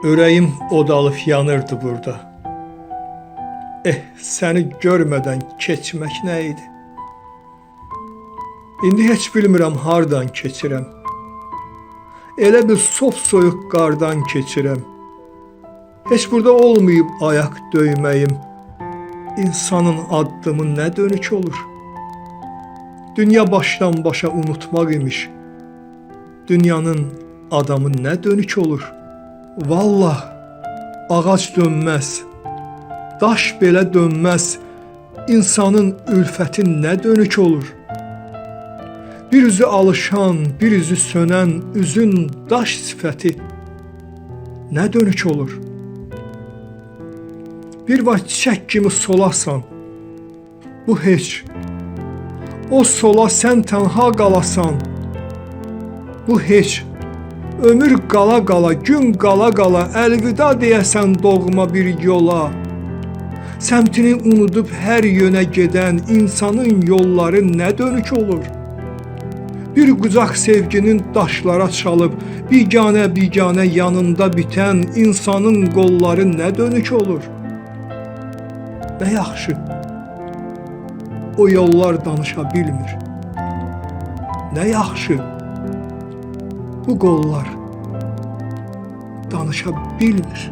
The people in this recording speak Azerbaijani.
Ürəyim od alıb yanırdı burada. Səni görmədən keçmək nə idi? İndi heç bilmirəm hardan keçirəm. Elə bir sop-soyuq qardan keçirəm. Heç burada olmayıb ayaq döyməyim. İnsanın addımı nə dönük olur? Dünya başdan başa unutmaq imiş. Dünyanın adamı nə dönük olur? Vallah, ağac dönməz, daş belə dönməz, insanın ülfəti nə dönük olur? Bir üzü alışan, bir üzü sönən üzün daş sifəti nə dönük olur? Bir vaxt çiçək kimi solasan, bu heç. O sola sən tənha qalasan, bu heç. Ömür qala qala, gün qala qala, əlvida deyəsən doğma bir yola. Səmtini unudub hər yönə gedən insanın yolları nə dönük olur? Bir qucaq sevginin daşlara çalıb, biganə-biganə yanında bitən insanın qolları nə dönük olur? Nə yaxşı, o yollar danışa bilmir. Nə yaxşı, bu qollar danışa bilmir.